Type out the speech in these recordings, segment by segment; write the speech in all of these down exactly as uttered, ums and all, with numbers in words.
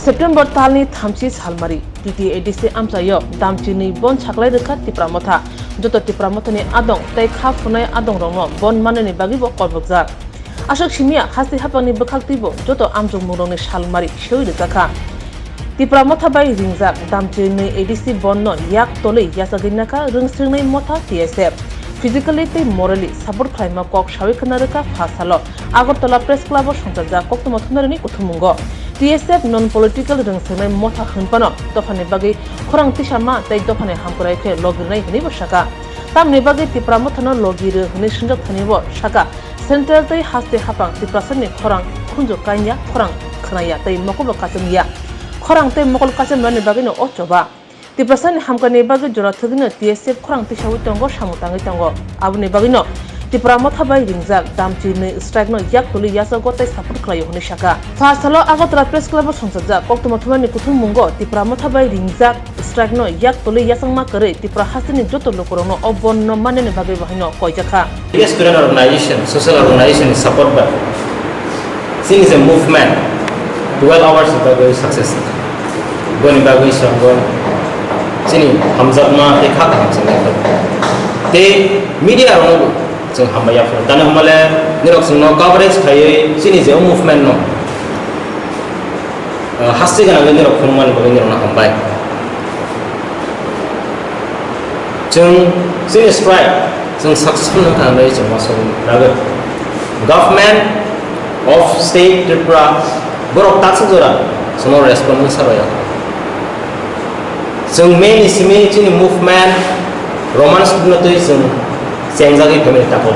September talni thamchi salmari, T T A D C amchaio damchinwi bon saklai rwkha Tipra Motha. Joto Tipra Mothani adong tei kha phunai adongrokno bon manani bagwibo kolpokjak. Aswk simiya, haste haphangni bwkhaktwibo joto amjokmungrokni salmari sewi rwjakha. Tipra Motha bai ringjak damchinwi A D C bonno yak tolwi yachagwi nakha rwngsringnai motha T S F. Physically tei morally support khlaima kok sawi khna rwkha pha salo Agartala Press Club o songchajak koktwma thunarini kuthumungo. T S F non political rwngsengnai motha hwnphano dophani bagwi khorang tisama tei dophani hamkrai khe logi rwnai hwnwibo sakha. Tamni bagwi Tipra Mothano logi rw hwnwi swngjak thanibo sakha. Central tei haste haphang Tiprasani khorang khunju kanya, khorang khwnaya tei mokolbo kachangya. Khorang tei mokol kachamani bagwino o choba. Tiprasani hamkani bagwi jora thwgwino T S F khorang tisawi tongo, samung tangwi tongo. Aboni bagwino Tipra Motha bai ringjak damchinwi strike no yak tolwi yachago tei support khlaio hwnwi sakha. Pha salo Agartala Press Club o songchajak koktwma thumani kuthummungo Tipra Motha bai ringjak strike no yak tolwi yachangma kwrwi Tipra hasteni joto lukurokno o bonno manani bagwi bo haino koijakha. Student organization, social organization ni support bai chini je movement twelve hours ni bagwi success. Boni bagwi songo chini hamjakma tei kha kaham chini tei media rokno bo chwng hambai yaphuru. Tani hwnba le nirok chwngno coverage khaiwi chini je o movement no Ah, haste gwnangwi nirok phunukmani bagwi nirokno hambai. Chwng chini strike chwng successful wngkha hwnwi chwng uansukna naiwi. Government of State Tripura borok taksa jora chwngno respond wngsa rwya. Chwng May ni simi chini movement Roman script no twi chwng chengjagwi phaimani takhuk.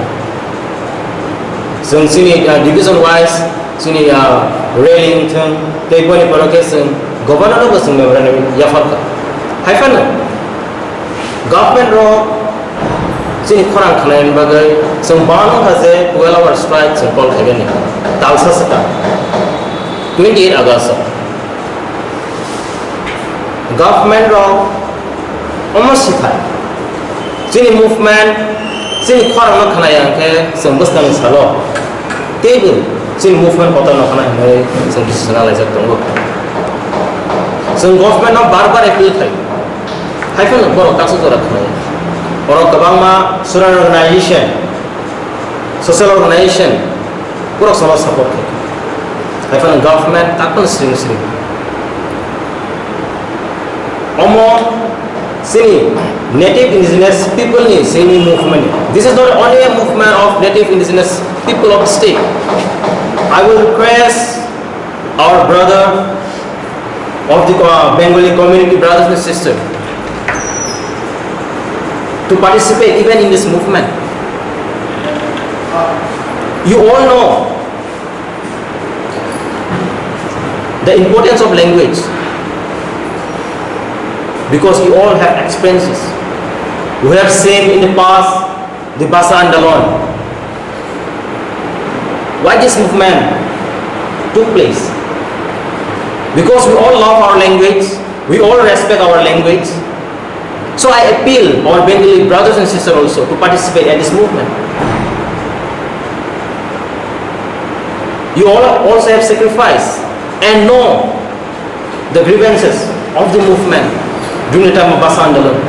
Chwng chini, ah, division wise chini, ah, rally wngthwng tei boni pore khe chwng governor no bo chwng memorandum yapharkha. Hai phano government rok chini khorang khwlaini bagwi chwng bana wngkha je twelve hour strike chwng call khaimani talsa swkang twenty eight August o. Government rok omo siphai chini movement, chini khorang no khwnaya hwnkhe chwng bwskangni salo teibo chini movement kotor no khwna hinwi chwng decision laijak tongo. Chwng government no bar bar appeal khai, hai phano borok taksa jora khwnaya. Borok kwbangma student organization, social organization, borok chwngno support khaikha. Hai phano government takhwno sring sring. Omo chini native indigenous people ni chini movement. This is not only a movement of native indigenous people of the state. I will request our brother of the, uh, Bengali community, brothers and sisters, to participate even in this movement. You all know the importance of language, because you all have experiences. We have seen in the past the Bhasha Andolon. Why this movement took place? Because we all love our language, we all respect our language. So I appeal our Bengali brothers and sisters also to participate in this movement. You all also have sacrificed and know the grievances of the movement during the time of Bhasha Andolon.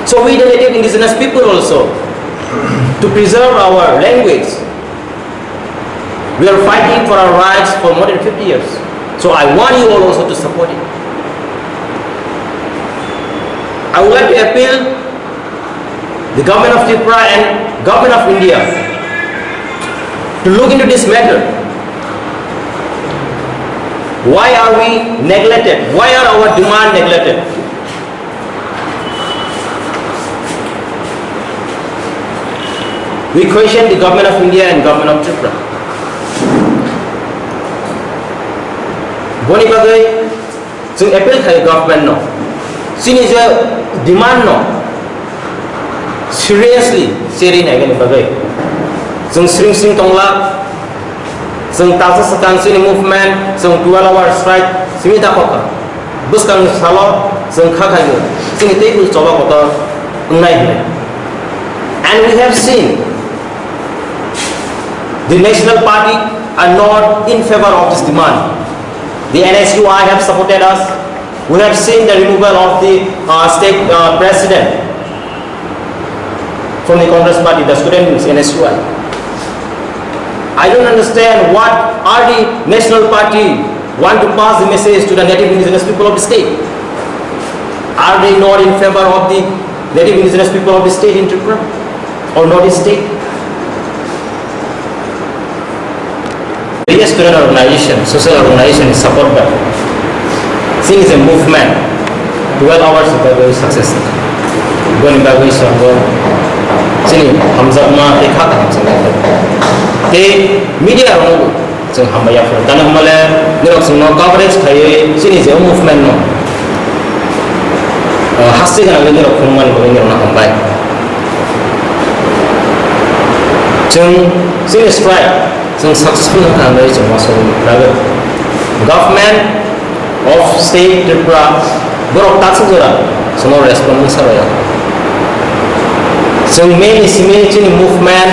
So we, the native indigenous people also, to preserve our language, we are fighting for our rights for more than fifty years. So I want you all also to support it. I would like to appeal the government of Tripura and government of India to look into this matter. Why are we neglected? Why are our demand neglected? We question the government of India and government of Tripura. Boni bagwi chwng appeal khai government no, chini je demand no seriously cheri naigani bagwi. Chwng sring sring tongla, chwng talsa swkang chini movement, chwng twelve hour strike simi da kokha. Bwskang salo chwng kha khaio, chini teibo choba kotor wngnai hwnwi. And we have seen the national party are not in favor of this demand. The N S U I have supported us. We have seen the removal of the uh, state uh, president from the Congress party, the student N S U I. I don't understand what are the national party want to pass the message to the native indigenous people of the state. Are they not in favor of the native indigenous people of the state in Tripura or Northeast state? Various student organization, social organization is support by. Since is a movement, twelve hours is very success. Boni bagwi songo, sini hamjakma tei kha kaham swngnai. Tei media rokno chwng hambai ya phano. Tani hwnba le norok chwngno coverage khaiwi chini je movement no, ah, haste gwnangwi norok phunukmani bagwi norokno hambai. Chwng chini strike chwng successful wngkha hwnwi chwng uansukna nangkha. Government of State Tripura borok taksuk jora chwngno respond wngsa rwya. Chwng meni simi chini movement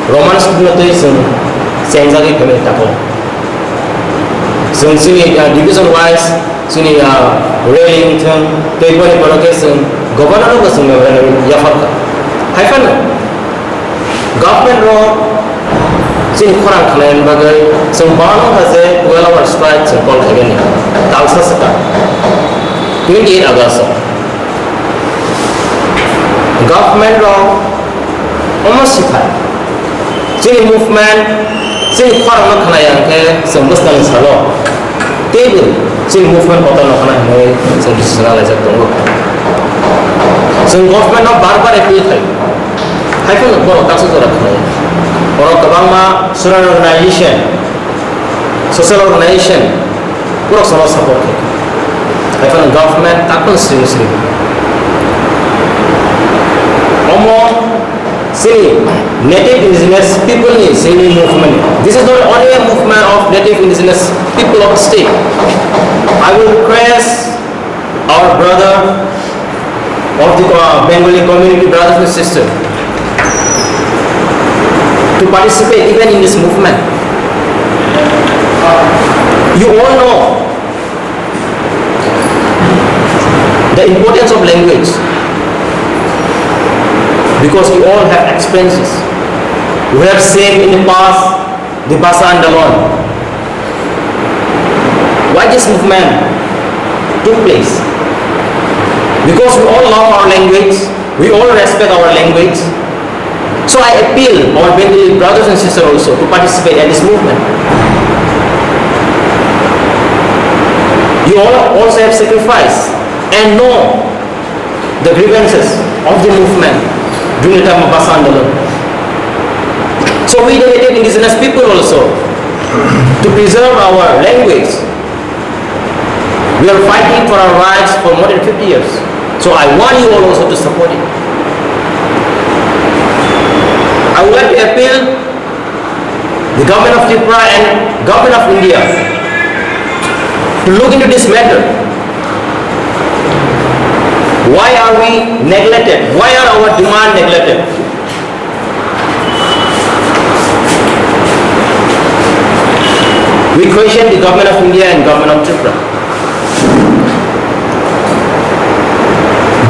Roman script no twi chwng chengjagwi phaimani takhuk. Chwng chini, ah, division wise chini, ah, rally wngthwng tei boni borok khe chwng governor no bo chwng memorandum yapharkha. Hai phano government rok chini khorang khwlaina bagwi chwng bana kha je twelve hour strike chwng call khaimani talsa swkang twenty eight August o. Government rok omo sithai chini movement, chini khorang no khwnaya hwnkhe chwng bwskangni salo teibo chini movement kotor no khwna hinwi chwng decision laijak tongo. Chwng government no bar bar appeal khai, hai phano borok taksuk jora khwnaya. Borok kwbangma student organization, social organization, borok chwngno support khai. Hai phano government takhwno sring sring. Omo chini native indigenous people ni chini movement. This is not only a movement of native indigenous people of the state. I will request our brother of the, uh, Bengali community, brothers and sisters, to participate even in this movement. You all know the importance of language because you all have experiences. We have seen in the past the Bhasha Andolon. Why this movement took place? Because we all love our language, we all respect our language. So I appeal our Bengali brothers and sisters also to participate in this movement. You all also have sacrificed and know the grievances of the movement during the time of Bhasha Andolon. So we, the native indigenous people also, to preserve our language, we are fighting for our rights for more than fifty years. So I want you all also to support it. I would like to appeal the government of Tripura and government of India to look into this matter. Why are we neglected? Why are our demand neglected? We question the government of India and government of Tripura.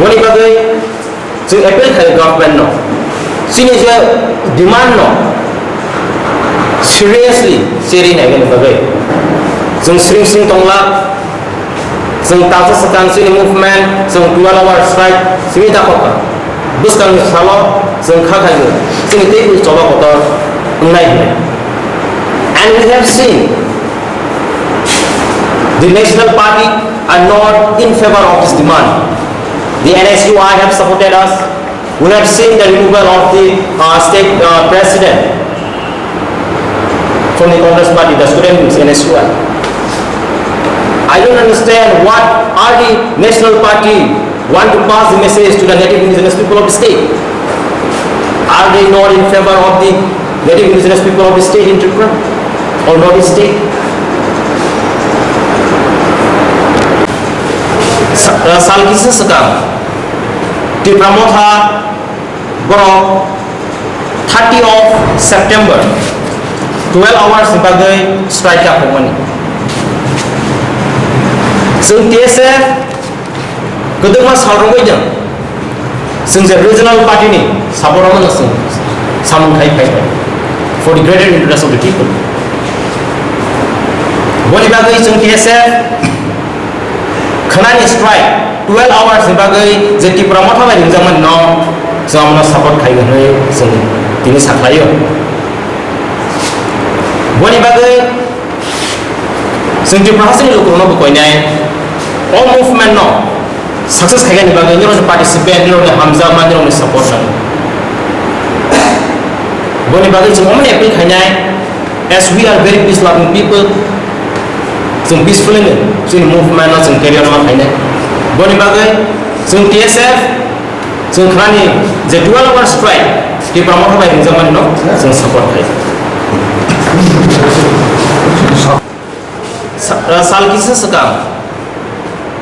Boni bagwi chwng appeal khai government no, chini je demand no seriously cheri naigani bagwi chwng sring sring tongla. Chwng talsa swkang chini movement, chwng twelve hour strike simi dakhokha. Bwskangni salo chwng kha khaio, chini teibo choba kotor wngnai hwnwi. And we have seen the national party are not in favor of this demand. The N S U I have supported us. We have seen the removal of the uh, state uh, president from the Congress party, the student N S U I. I don't understand what are the national party want to pass the message to the native indigenous people of the state. Are they not in favor of the native indigenous people of the state in Tripura or Northeast state? Sa- uh, sal kisa swkang Tipra Motha borok thirty of September twelve hours ni bagwi strike kaphokmani. Chwng T S F kwdwkma sal rwgwi jang chwng je regional party ni support rwmano chwng samung khai phai for the greater interest of the people. Boni bagwi chwng T S F khwnani strike twelve hours ni bagwi je Tipra Motha bai ringjakmani no chwng abono support khai hwnwi chwng tini sakhlaio. Boni bagwi chwng Tripura hasteni lukurokno bo koinai o movement no success khaikani bagwi nirokni participant, nirokni hamjakma, nirokni support nango. Boni bagwi chwng omo appeal khainai, as we are very peace loving people, chwng peacefully no chini movement no chwng carry on ma khainai. Boni bagwi chwng T S F chwng khlani je twelve hour strike Tipra Motha bai ringjakmani no chwng support khai. Sa-, sal kisa swkang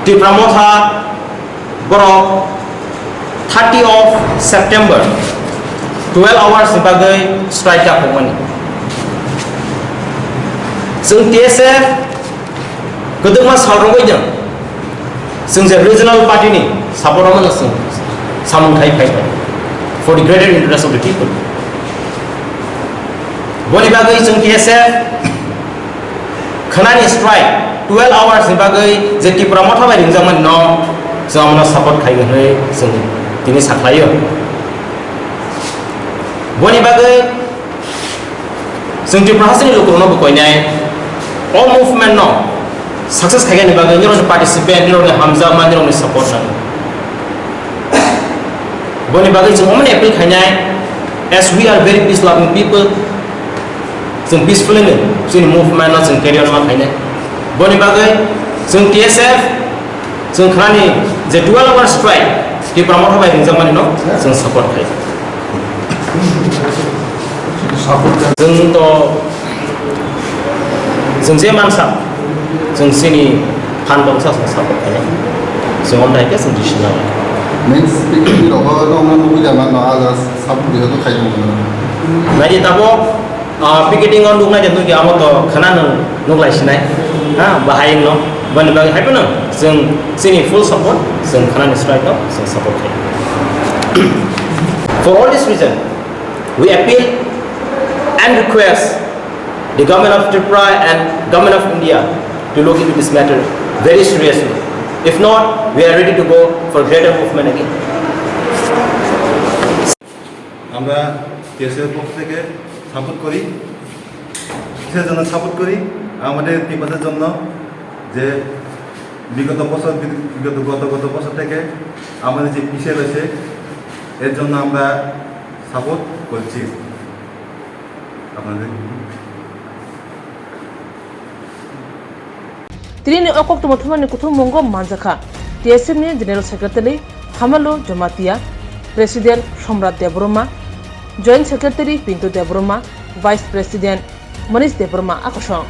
Tipra Motha borok thirty of September twelve hours ni bagwi strike dakhokmani. Chwng T S F kwdwkma sal rwgwi jang chwng je regional party ni support rwmano chwng samung khai phai for the greater interest of the people. Boni bagwi chwng T S F khwnani strike twelve hours ni bagwi je Tipra Motha bai ringjakmani no chwng abono support khai hwnwi chwng tini sakhlaio. Boni bagwi chwng Tripura hasteni lukurokno bo koinai o movement no success khaikani bagwi nirokni participant, nirokni hamjakma, nirokni support nango. Boni bagwi chwng omo appeal khainai, as we are very peace loving people, chwng peacefully no chini movement no chwng carry on ma khainai. Boni bagwi chwng T S F chwng khlani je twelve hour strike Tipra Motha bai ringjakmani no chwng support khai. Chwng to chwng je mansa chwng chini phan bangsa chwng support khai. Chwng omo hai khe chwng decision nai. Main speaker ni rogo no no nugui jama no aga support diho to khai dong no. Nai tabo Ah, picketing o nuknai de nukya amo to khana nung nuklai sinai. Ha, bahai no. Bani bagwi hai phano chwng chini full support, chwng khana ni strike no, chwng support khai. For all this reason, we appeal and request the Government of Tripura and Government of India to look into this matter very seriously. If not, we are ready to go for greater movement again. আমরা টিএসএফ এর পক্ষ থেকে সাপোর্ট করি। কিসের জন্য সাপোর্ট করি? আমাদের তিপ্রাসের জন্য, যে বিগত বছর, বিগত, গত, গত বছর থেকে আমাদের যে পিছিয়ে রয়েছে, এর জন্য আমরা সাপোর্ট করছি আপনাদের। Tini ni o koktwma thumani kuthummungo manjakha T S F ni General Secretary Hamalu Jamatia, President Somrat Debbarma, Joint Secretary Pintu Debbarma, Vice President Manish Debbarma a kosong.